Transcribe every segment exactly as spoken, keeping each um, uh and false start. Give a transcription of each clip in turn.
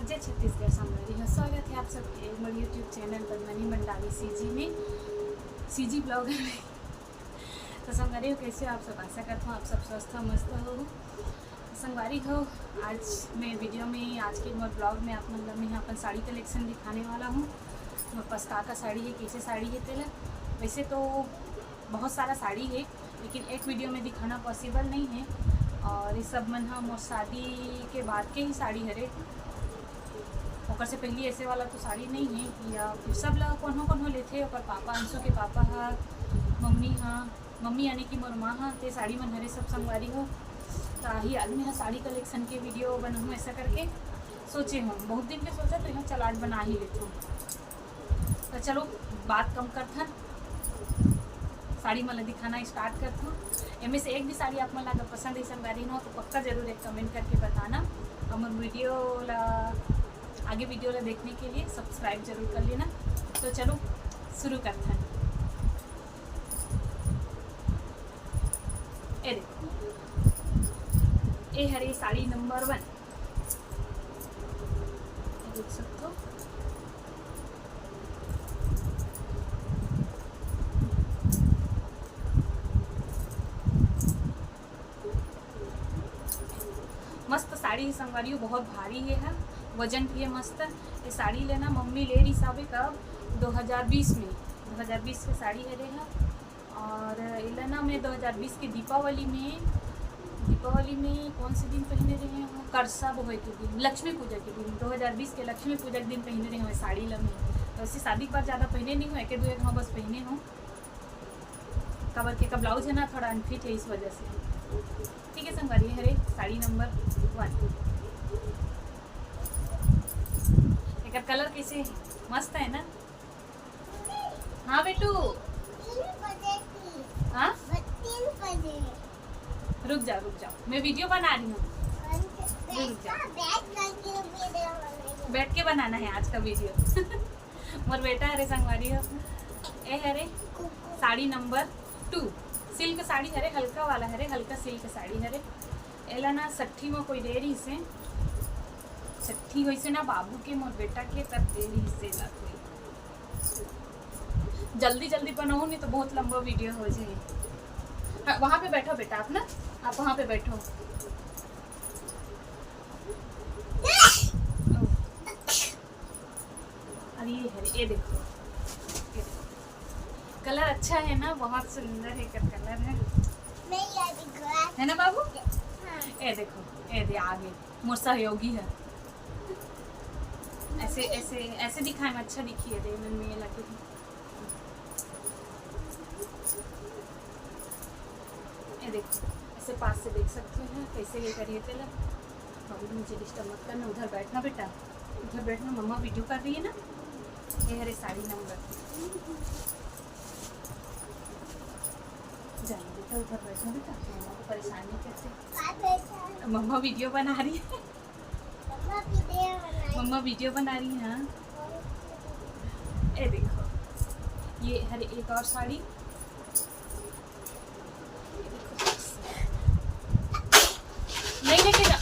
जय छत्तीसगढ़ संगवारी हो, स्वागत है आप सबके मोर YouTube channel Padmini Mandavi CG में, सीजी ब्लॉगर में। तो संगवारी हो, कैसे हो आप सब? आशा करता हूँ आप सब स्वस्थ हो, मस्त हो। संगवारी हो, आज मैं वीडियो में, आज के मोर ब्लॉग में आप मन ला मैं अपन साड़ी कलेक्शन दिखाने वाला हूँ। मोर पसंद का साड़ी है, कैसे साड़ी है तेला। वैसे तो बहुत सारा साड़ी है, लेकिन एक वीडियो में दिखाना पॉसिबल नहीं है। और ये सब मन ह मोर शादी के बाद के ही साड़ी हरे। ओकर से पहले ऐसे वाला तो साड़ी नहीं है। या फिर सब ला कोनो कोनो लेथे, ओकर पापा, अंशु के पापा ह, मम्मी ह, मम्मी यानी कि मोर माँ ह, ते साड़ी मन हरे सब संगवारी हो। त आही आदमी ह साड़ी कलेक्शन के वीडियो बनाऊँ ऐसा करके सोचे हूँ, बहुत दिन के सोचा, तो यहाँ चल आज बना ही लेती हूँ। तो चलो, बात कम करथन, साड़ी मन ला दिखाना स्टार्ट करथन। एमे से एक भी साड़ी आप मन ला अगर पसंद है संगवारी हो, तो पक्का जरूर एक कमेंट करके बताना। हमर वीडियो ला, आगे वीडियो ला देखने के लिए सब्सक्राइब जरूर कर लेना। तो चलो, शुरू करथन। ए देखो, ए हरे साड़ी नंबर वन, देख सकते हो। मस्त साड़ी है संगवारी हो, बहुत भारी है, वजन भी है मस्त। ये साड़ी लेना मम्मी ले रही साबे कब, दो हज़ार बीस में, दो हज़ार बीस के साड़ी हरे है। और इला ना मैं दो हज़ार बीस के दीपावली में, दीपावली में कौन से दिन पहने रहे हूँ, करसा बोहे के दिन, लक्ष्मी पूजा के दिन, दो हज़ार बीस के लक्ष्मी पूजा के दिन पहने रहे हूँ साड़ी ला मैं। वैसे शादी के बाद ज़्यादा पहने नहीं हूँ, एक दो एक हाँ बस पहने हूँ। काबर के का ब्लाउज है ना, थोड़ा अनफिट है, इस वजह से। ठीक है संगवारी, हरे साड़ी नंबर वन। एकर कलर कैसे मस्त है ना। हाँ बेटू। तीन बजे की। हाँ? तीन बजे। रुक जाओ, रुक जाओ, मैं वीडियो बना रही हूँ। रुक जाओ। बैठ करके वीडियो बनाएंगे। बैठ के बनाना है आज का वीडियो। मोर बेटा हरे संगवारी हो। ए हरे sari number two, silk sari हरे, हल्का वाला हरे, हल्का सिल्क साड़ी हरे। एला ना सट्ठी में कोई दे रही से, सट्ठी होइसे ना बाबू के, मोर बेटा के, तब दे रही से ला कोई। जल्दी जल्दी बनाओ, नहीं तो बहुत लंबा वीडियो हो जाए। हाँ, वहाँ पे बैठो बेटा आप ना, आप वहाँ पे बैठो। अरे ये है, ये देखो, ये देखो, कलर अच्छा है ना, बहुत सुंदर है कर कलर है। मैं ये दिखा। है ना बाबू? हाँ। ये देखो, ये दे आगे मोर सहयोगी है। ऐसे, ऐसे, ऐसे दिखाए में अच्छा दिखी है, दे मन में ये लगे। ये देखो, ऐसे पास से देख सकते हैं कैसे ये करिए तेला। बाबू मुझे डिस्टर्ब मत करना, उधर बैठना बेटा, उधर बैठना, मम्मा वीडियो कर रही है ना। ये हरे साड़ी नंबर, जाने बेटा, उधर बैठना बेटा, मम्मा को परेशान नहीं करते। मम्मा वीडियो बना रही है। मम्मा वीडियो बना रही। मम्मा वीडियो बना रही है। हाँ, ये देखो, ये हरे एक और साड़ी। नहीं लेके जा।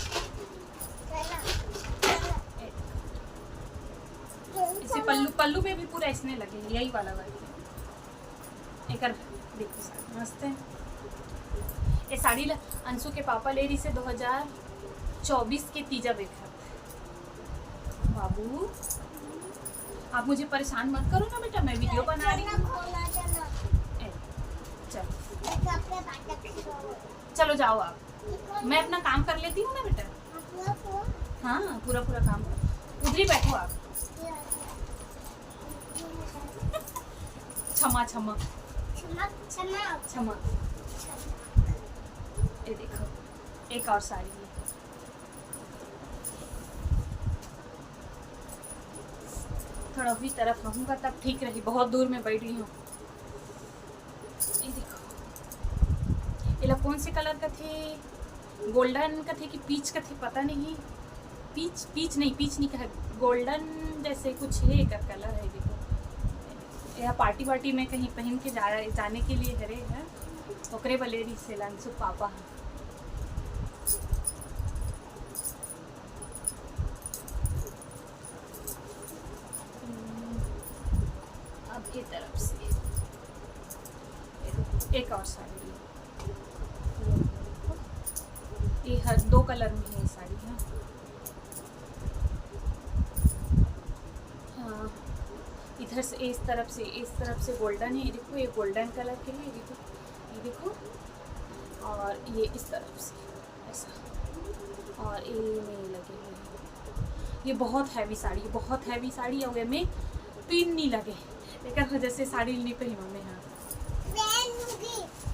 इसे पल्लू, पल्लू पे भी पूरा इसने लगे, यही वाला वर्क। एकर देखो साड़ी मस्त है। ये साड़ी ला अंशु के पापा ले रही से दो हज़ार चौबीस के तीजा बेखत। बाबू, आप मुझे परेशान मत करो ना बेटा, मैं वीडियो बना रही हूँ। ए, चलो, चलो जाओ आप, मैं अपना काम कर लेती हूँ ना बेटा। हाँ, पूरा पूरा काम। उधर ही बैठो आप। क्षमा, क्षमा। क्षमा, क्षमा। क्षमा। ये देखो, एक और साड़ी है। थोड़ा उही तरफ रहूँगा तब ठीक रही, बहुत दूर में बैठ गई हूँ। ये देखो, एला कौन से कलर कथे, गोल्डन कथे कि पीच कथे, पता नहीं। पीच, पीच नहीं, पीच नहीं कहे, गोल्डन जैसे कुछ है एकर कलर है। देखो, यह पार्टी वार्टी में कहीं पहन के जा, जाने के लिए हरे है, ओकरे बले रही से लांसु पापा है। ये तरफ से एक और साड़ी, ये हर दो कलर में है ये साड़ी। हाँ, हाँ, इधर से, इस तरफ से, इस तरफ से गोल्डन है। ये देखो, ये गोल्डन कलर के है। ये देखो, ये देखो, और ये इस तरफ से ऐसा, और ये में लगे हुए हैं। ये बहुत हैवी साड़ी, बहुत हैवी साड़ी, और ये में पिन नहीं लगे, एकर वजह से साड़ी नहीं पहनो मैं। हाँ,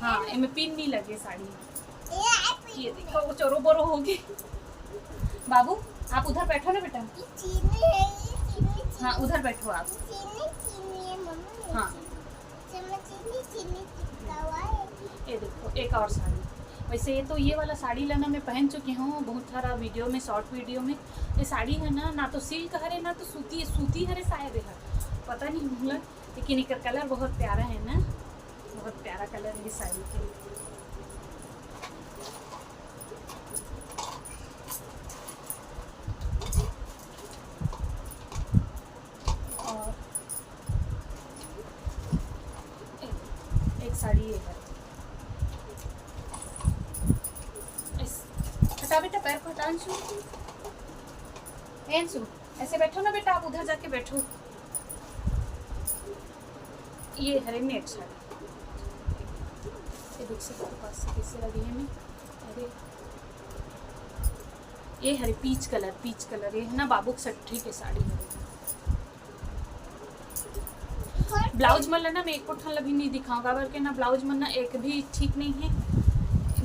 हाँ, एमे पिन नहीं लगे साड़ी। ये देखो, वो चोरो बोरो हो गए। बाबू, आप उधर बैठो ना बेटा। हाँ, उधर बैठो आप। हाँ, ये देखो, एक और साड़ी। वैसे ये तो, ये वाला साड़ी ला ना मैं पहन चुकी हूँ बहुत सारा वीडियो में, शॉर्ट वीडियो में। ये साड़ी है ना, ना तो सिल्क हरे, ना तो सूती, सूती हरे शायद है, पता नहीं मोला, लेकिन एकर कलर बहुत प्यारा है ना, बहुत प्यारा कलर है साड़ी के। और एक, एक साड़ी ये है। इस, हटा बेटा, पैर को हटा अंशु। ए अंशु, ऐसे बैठो ना बेटा, आप उधर जाके बैठो। ये हरे नेट साड़ी, ये देख सकते हो पास से कैसे लगी है मैं। अरे, ये हरे पीच कलर, पीच कलर, ये है ना बाबू के छट्ठी के साड़ी है। ब्लाउज मन ला ना मैं एको ठन ला भी नहीं दिखाऊँ, काबर के ना ब्लाउज मन ना एक भी ठीक नहीं है।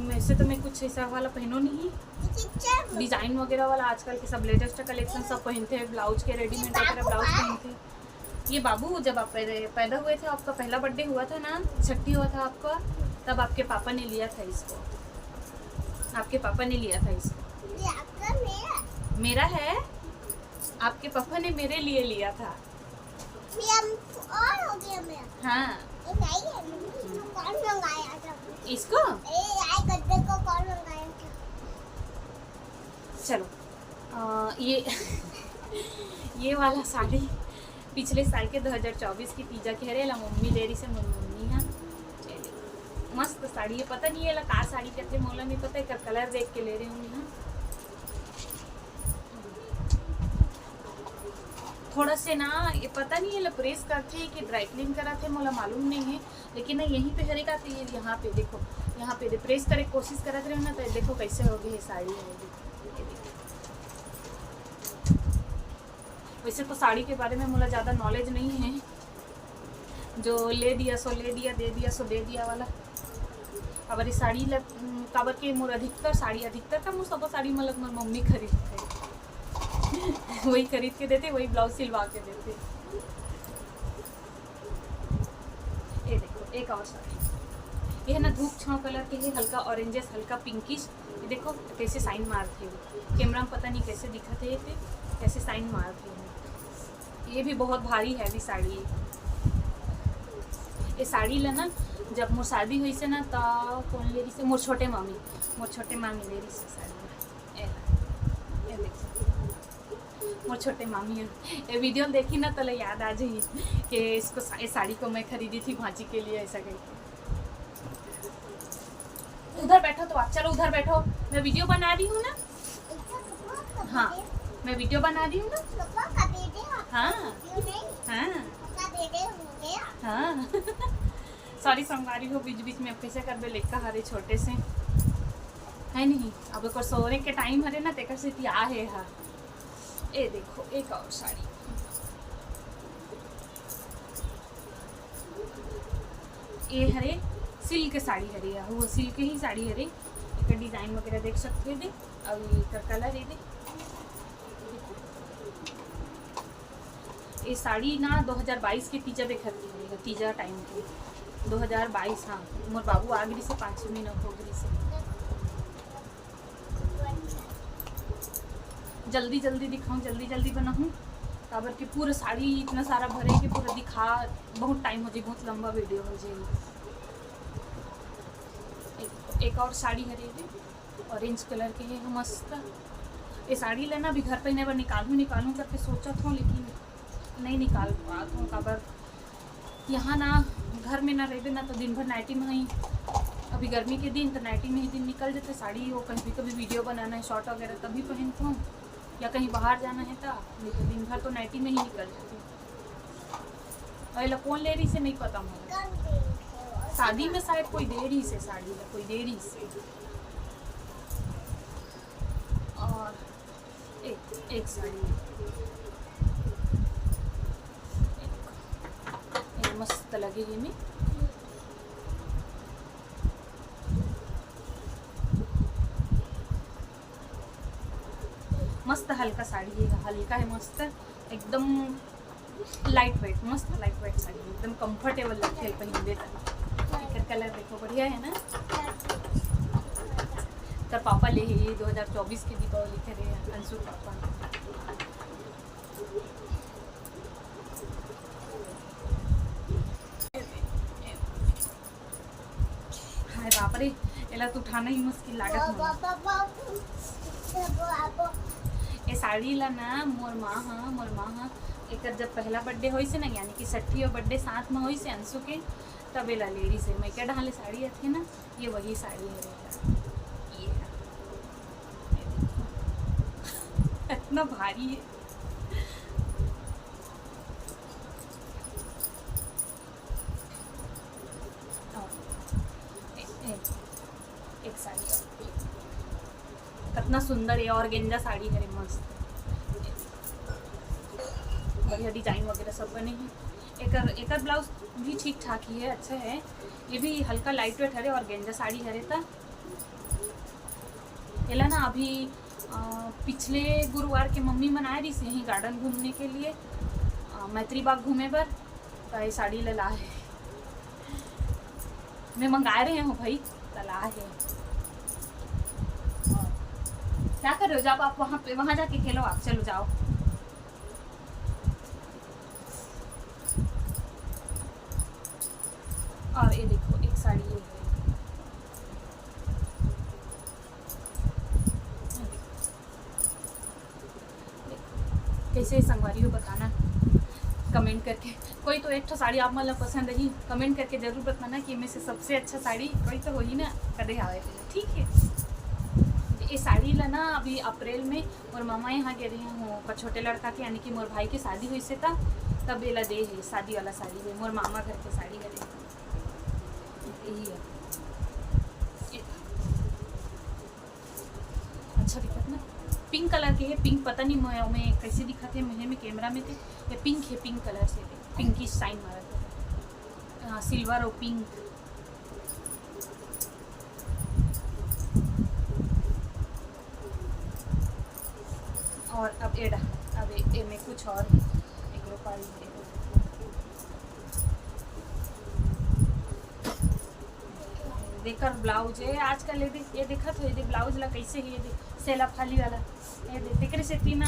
वैसे तो मैं कुछ ऐसा वाला पहनो नहीं, डिजाइन वगैरह वाला। आजकल के सब लेटेस्ट कलेक्शन सब पहनते हैं, ब्लाउज के रेडीमेड वगैरह ब्लाउज पहनते हैं। ये बाबू जब आप पैदा, पैदा हुए थे, आपका पहला बर्थडे हुआ था ना, छट्ठी हुआ था आपका, तब आपके पापा ने लिया था इसको, आपके पापा ने लिया था इसको। ये आपका, मेरा? मेरा है, आपके पापा ने मेरे लिए लिया था। ये हम और हो गया मेरा। हाँ। ये नहीं है, मम्मी, इसको कौन मंगाया था? इसको? ए, आई गद्दे को कौन मंगाया था? चलो, अ, ये ये वाला साड़ी पिछले साल के दो हज़ार चौबीस की तीजा के हरे ला, मम्मी ले रही से, मोर मम्मी हा। चलिए, मस्त साड़ी है, पता नहीं ये ला का साड़ी कहते, मोला नहीं पता, एकर कलर देख के ले रही हूँ मैं। हाँ, थोड़ा से ना ये पता नहीं ये ला प्रेस करते हैं कि ड्राई क्लीन कराते हैं, मोला मालूम नहीं है, लेकिन ना यहीं पे हरे का, तो ये यहाँ पे देखो, यहाँ पे प्रेस करे कोशिश करत रहे ना, तो देखो कैसे हो गई ये साड़ी है। ये देखो। वैसे तो साड़ी के बारे में मोला ज़्यादा नॉलेज नहीं है, जो ले दिया सो ले दिया, दे दिया सो दे दिया वाला। काबर ये साड़ी ल-, काबर के मोर अधिकतर साड़ी, अधिकतर का मोर सबो साड़ी मतलब मोर मम्मी खरीदथे। वही खरीद के देथे, वही ब्लाउज सिलवा के देथे। ये देखो, एक और साड़ी, ये है ना धूप छाँव कलर के है, हल्का ऑरेंजेस, हल्का पिंकिश। ये देखो कैसे साइन मारथे, कैमरा में पता नहीं कैसे दिखत है, ये पे कैसे साइन मारथे। ये भी बहुत भारी हैवी साड़ी है। ये साड़ी ला ना, जब मोर शादी हुई से ना, तो कौन ले रही से? मोर छोटे मामी, मोर छोटे मामी ले रही से साड़ी ला। ए, ये देखो, मोर छोटे मामी है। ये वीडियो देखी ना, तो ले याद आ जाही कि इसको सा-, ये साड़ी को मैं खरीदी थी भांची के लिए, ऐसा करके। उधर बैठो तो आप, चलो उधर बैठो, मैं वीडियो बना रही हूँ ना। हाँ, मैं वीडियो बना रही हूँ ना। हाँ, हाँ। हाँ। सॉरी संगवारी हो, बीच बीच में अब कैसे करबे, लेका हरे छोटे से, है नहीं। अब एकर सोरे के टाइम हरे ना, तेकर से आ हे हा। ए देखो, एक और साड़ी, ये हरे सिल्क साड़ी हरे, या वो सिल्क ही साड़ी हरे। एकर डिजाइन वगैरह देख सकते हो दे, और एकर कलर ये दे। ये साड़ी ना दो हज़ार बाईस के तीजा देखत रही है, तीजा टाइम के, दो हज़ार बाईस। हाँ, मोर बाबू आ गई से पाँच छः महीना हो गई से। जल्दी जल्दी दिखाऊँ, जल्दी जल्दी बनाऊँ, काबर के पूरा साड़ी इतना सारा भरे के पूरा दिखा, बहुत टाइम हो जाए, बहुत लंबा वीडियो हो जाए। एक, एक और साड़ी हरे, ऑरेंज कलर के है, मस्त। ये साड़ी ला ना अभी घर पहने बर निकालूँ, निकालूँ करके सोचत हूँ, लेकिन नहीं निकाल पात हूँ, काबर यहाँ ना, घर में ना रहिबे ना, तो दिन भर नाइटी में ही, अभी गर्मी के दिन तो नाइटी में ही दिन निकल जाथे। साड़ी वो कभी कभी वीडियो बनाना है, शॉर्ट वगैरह, तभी पहनथों, या कहीं बाहर जाना है तो, नहीं तो दिन भर तो नाइटी में ही निकल जाथे। अउ एला कोन ले रहिस हे, नहीं पता मोला। शादी में शायद कोई दे रहिस हे साड़ी ला, कोई दे रहिस हे। और एक, एक साड़ी, एक, ये मस्त लगे ये में। मस्त हल्का साड़ी है, हल्का है, मस्त, एकदम लाइट वेट, मस्त लाइट वेट साड़ी, एकदम कंफर्टेबल लगथे पहनबे त। एकर कलर देखो, बढ़िया है ना? तर पापा ले ही दो हज़ार चौबीस के दीपावली करे, अंशु पापा। हाय बाप रे, एला तो उठाना ही मुश्किल लागत हे। ए साड़ी ला ना मोर माँ हा, मोर माँ हा, एकर जब पहला बर्थडे होइस हे ना, यानी कि छठिया बर्थडे साथ में होइस हे अंशु के, तब एला ले रहिस हे। मैं क्या डहाले साड़ी आथे ना, ये वही साड़ी है बेटा। ये है। ये देखो। इतना भारी है। और ए, ए, एक साड़ी और। कितना सुंदर ये ऑर्गेंजा साड़ी है रे, मस्त। बढ़िया डिजाइन वगैरह सब बने हैं। एकर, एकर ब्लाउज भी ठीक ठाक ही है, अच्छा है। ये भी हल्का लाइट वेट हरे, ऑर्गेंजा साड़ी हरे। त एला ना अभी, अ, पिछले गुरुवार के मम्मी मन आए रहिस यहीं गार्डन घूमने के लिए, अ, मैत्री बाग घूमे बर। त ये साड़ी ला लाए हे। मैं मंगाए रहे हूँ भाई, त लाए हे। क्या कर रहे हो? जब आप वहाँ पे, वहाँ जाके खेलो आप, चलो जाओ। और ये देखो, एक साड़ी ये है। कैसे संगवारी हो, बताना कमेंट करके। कोई तो एक ठो साड़ी आप मन ला पसंद रही, कमेंट करके जरूर बताना कि इनमें से सबसे अच्छा साड़ी कोई तो होही ना, कदे आवे के, ठीक है। ये साड़ी ला ना अभी अप्रैल में मोर मामा यहाँ गे रहे हूँ, पर छोटे लड़का के, यानी कि मोर भाई के शादी होइस हे त, तब एला दे हे, शादी वाला साड़ी हे, मोर मामा घर के साड़ी हरे। यही है। अच्छा दिखत ना, पिंक कलर के हे। पिंक पता नहीं मैं, मैं कैसे दिखत हे, मुझे में कैमरा में थे, ये पिंक है, पिंक कलर से, पिंकी साइन मारा था, सिल्वर और पिंक। और अब एडा, अब ए, ए में कुछ और एक रुपया दे। एकर ब्लाउज है आजकल, ये देख, ये देखत हो, ये देख ब्लाउज ला कैसे है, ये देख सेला फाली वाला, ये देख, तेकरे सेती ना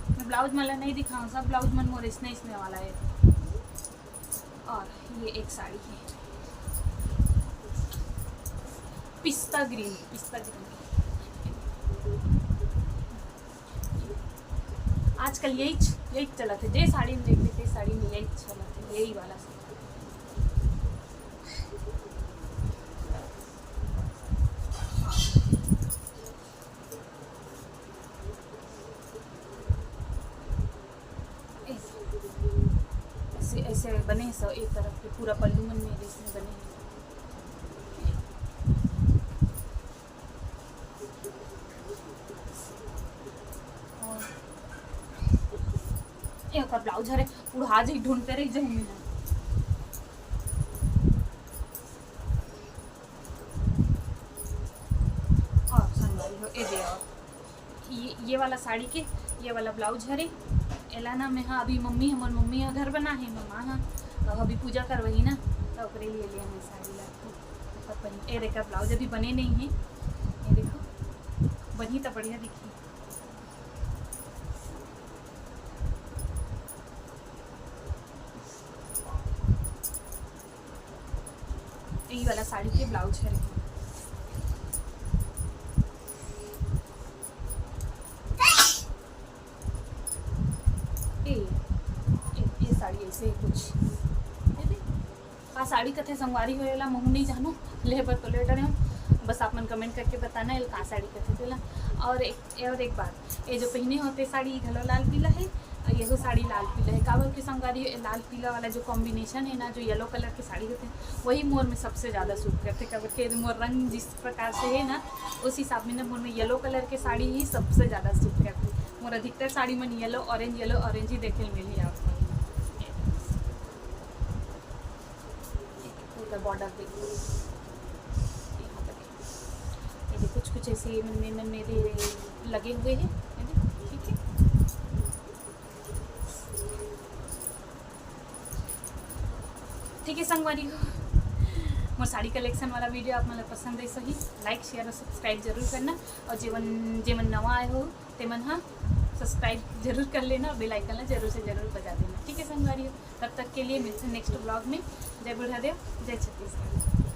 मैं ब्लाउज मन ला नहीं दिखाऊँ, सब ब्लाउज मन मोर इसने, इसने वाला है। और ये एक साड़ी है, पिस्ता ग्रीन, पिस्ता ग्रीन। आजकल यही च-, यही चलत है, जे साड़ी में देख लेते, साड़ी में यही चलत है, यही वाला साड़ी। ऐसे, ऐसे बने सब एक तरफ के पूरा पल्लू मन में जैसे बने हैं। और ये ओकर ब्लाउज हरे, उड़ा जी ढूंढते रही जाऊँ मैं। और संगवारी हो, ए दे और ये, ये वाला साड़ी के ये वाला ब्लाउज हरे। एला ना मैं हा अभी मम्मी, हमर मम्मी हा घर बना है, ममा हा, अब अभी पूजा करवही ना, तो ओकरे लिए ले हमें साड़ी ला। तो अपन ए देखा ब्लाउज अभी बने नहीं है, ये देखो, बनी तो बढ़िया दिखी। यही वाला साड़ी के ब्लाउज है। ए, ए, ये साड़ी ऐसे ही कुछ, ये देख, साड़ी कथे संगवारी हो एला, महू नहीं जानो, ले बर तो ले डरे हूँ। बस आप मन comment करके बताना, एला का साड़ी कथे तेला। और एक, और एक बात, ये जो पहने होते साड़ी, ये घलो लाल पीला है, और यहू साड़ी लाल पीला है। काबर के संगवारी हो, ये लाल पीला वाला जो combination है ना, जो yellow colour के साड़ी होते हैं, वही मोर में सबसे ज़्यादा suit करते। काबर के मोर रंग जिस प्रकार से है ना, उस हिसाब में ना मोर में yellow colour के साड़ी ही सबसे ज़्यादा suit करते। मोर अधिकतर साड़ी मन yellow, orange, yellow, orange ही देखे मिली आपको। पूरा बॉर्डर देखिए, यहाँ तक। ये देखो, कुछ कुछ ऐसे में, में, में मेरे लगे हुए हैं, ये देखो, ठीक है। ठीक है संगवारी हो, मोर साड़ी कलेक्शन वाला वीडियो आप मन ला पसंद है सही, लाइक, शेयर और सब्सक्राइब जरूर करना। और जेमन जेमन नवा आए हो, तेमन हा सब्सक्राइब जरूर कर लेना और बेल आइकन ला जरूर से जरूर बजा देना। ठीक है संगवारी हो, तब तक के लिए मिलते हैं नेक्स्ट ब्लॉग में। जय बुढ़ादेव, जय छत्तीसगढ़।